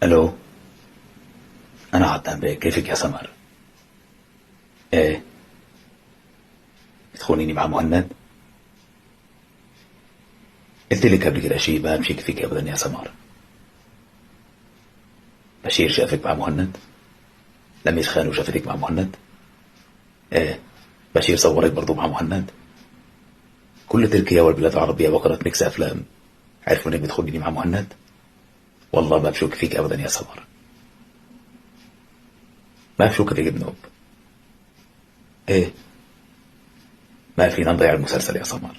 الو، انا عدنان بيه، كيفك يا سمر؟ ايه، بتخونيني مع مهند؟ قلت لك قبل كده شيء ما بشك فيك ابدا يا سمر. بشير شافك مع مهند؟ لميس خانو شافتك مع مهند؟ ايه، بشير صورك برضو مع مهند؟ كل تركيا والبلاد العربية وقناة ميكس افلام عرفوا انك بتخونيني مع مهند؟ والله ما بشك فيك ابدا يا سمر، ما بشك فيك بنوب. ايه، ما فينا نضيع المسلسل يا سمر،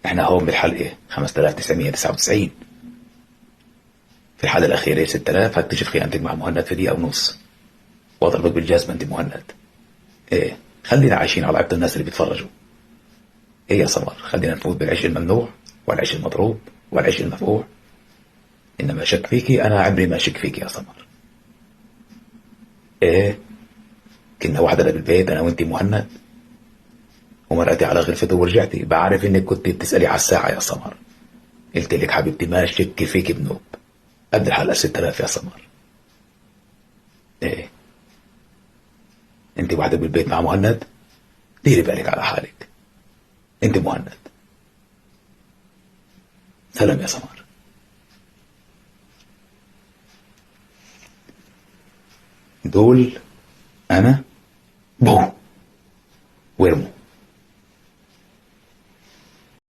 احنا هون بالحلقة 5999، في الحلقة الأخيرة 6000 هكتشف خيانتك مع مهند في دقيقة ونص، واضربك بالجزمة انت مهند. ايه، خلينا عايشين على عبد الناس اللي بيتفرجوا. ايه يا سمر، خلينا نفوت بالعيش الممنوع والعيش المضروب والعيش المفقوع. انما شك فيكي انا عمري ما شك فيكي يا سمر. ايه، كنا وحدنا بالبيت انا وانتي مهند، ومرقتي على غرفته ورجعتي. بعرف انك كنت بتسألي على الساعة يا سمر، قلت لك حبيبتي ما شك فيك بنوب قبل الحلقة 6000 يا سمر. ايه، انت وحدك بالبيت مع مهند؟ ديري بالك على حالك، انت مهند. سلام يا سمر. دول انا بو ويرمو.